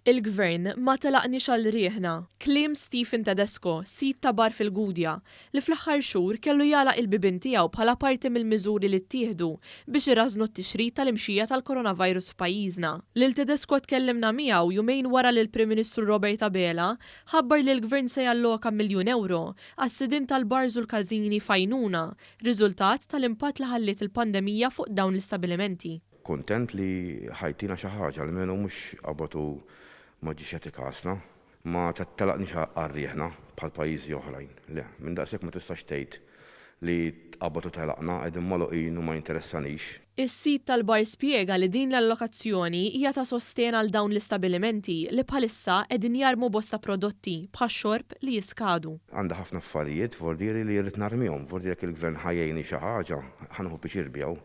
Il-Gvern ma telaqniex għal rieħna, kliem Stephen Tedesco, sid ta' bar fil-Gudja, li fl-aħħar xhur kellu jagħlaq il-bibien tiegħu bħala parti mill-miżuri li ttieħdu biex irażżnu t-tixrid tal-imxija tal-coronavirus f'pajjiżna. Lil Tedesco tkellimna miegħu jumejn wara li l-Prim Ministru Robert Abela ħabbar li l-Gvern se jalloka miljun ewro għas-sidien tal-bars u l-każini f'għajnuna riżultat tal-impatt li ħalliet il-pandemija fuq dawn l-istabilimenti. Kuntent li ħa jtina xi ħaġa, almenu mhux qabad u ma ġiex jagħti kasna. Ma telaqniex għal riħna bħal pajjiżi oħrajn. Le, minn daqshekk ma tistax tgħid li qabad u telaqna, qegħdin magħluqin u ma jinteressanix. Is-sid tal-bar spjega li din l-allokazzjoni hija ta' sostenn għal dawn l-istabilimenti li bħalissa qegħdin jarmu bosta prodotti, bħax-xorb, li jiskadu. Għandi ħafna affarijiet, vordieri, li rrid narmihom. Vordieri jekk il-Gvern ħa jgħinni xi ħaġa, ħa nieħu pjaċir biha.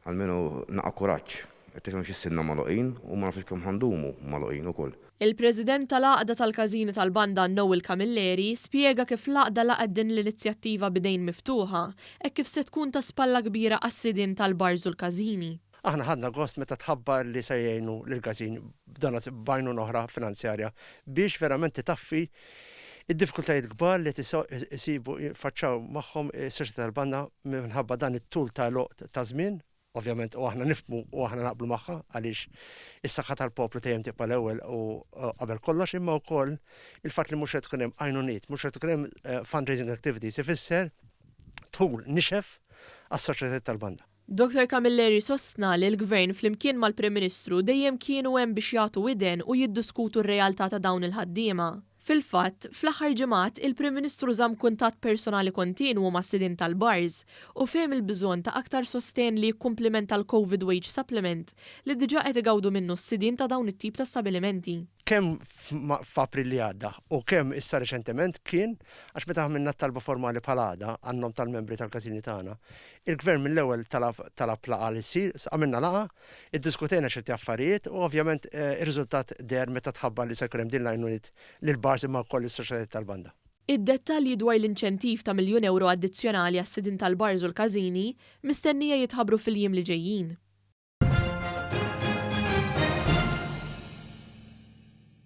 Almenu naqa' kuraġġ. Qed tifhem x'issinna magħluqin u ma nafux kemm ħa ndumu magħluqin ukoll. Il-President tal-Għaqda tal-Każini tal-Banda Noel Camilleri spjega kif l-għaqda laqgħet din l-inizjattiva b'idejn miftuħa hekk kif se tkun ta' spalla kbira għas-sidien tal-bars u l-każini. Aħna ħadna gost meta tħabbar li se jgħinu lill-każin b'għajnuna oħra finanzjarja biex verament titaffi d-diffikultajiet kbar li qed isibu jiffaċċaw magħhom is-soċjetà tal-banda minħabba dan it-tul ta' għeluq ta' żmien, ovvjament u aħna nifhmu u aħna naqblu magħha għaliex is-saħħa tal-poplu dejjem tibqa' l-ewwel u qabel kollox imma wkoll il-fatt li mhux qed ikun hemm għajnuniet, mhux qed ikun hemm fundraising activities ifisser dħul nixef għas-soċjetajiet tal-banda. Dottor Camilleri sostna li l-Gvern flimkien mal-Prim Ministru dejjem kienu hemm biex jagħtu widen u jiddiskutu r-realtà ta' dawn il-ħaddiema. Fil-fatt, fl-aħħar ġimgħat, il-Prim Ministru żamm kuntatt personali kontinwu mas-sidien tal-bars u fehem il-bżonn ta' aktar sostenn li jikkumplimenta l-Covid Wage Supplement li diġà qed igawdu minnu s-sidien ta' dawn it-tip ta' stabilimenti. Kemm f'April li għadda u kemm issa reċentement kien għax meta għamilna t-talba formali bħala għaqda għan-nom tal-membri tal-każini tagħna, il-Gvern mill-ewwel talab talab laqgħa li ssir, għamilna laqgħa, iddiskutejna ċerti affarijiet u ovvjament ir-riżultat deher meta tħabbar li se jkun hemm din l-għajnuniet lill-bars imma wkoll lis-soċjetajiet tal-banda. Id-dettalji dwar l-inċentiv ta' miljun ewro addizzjonali għas-sidien tal-bars u l-każini mistennija jitħabbru fil-jiem li ġejjin.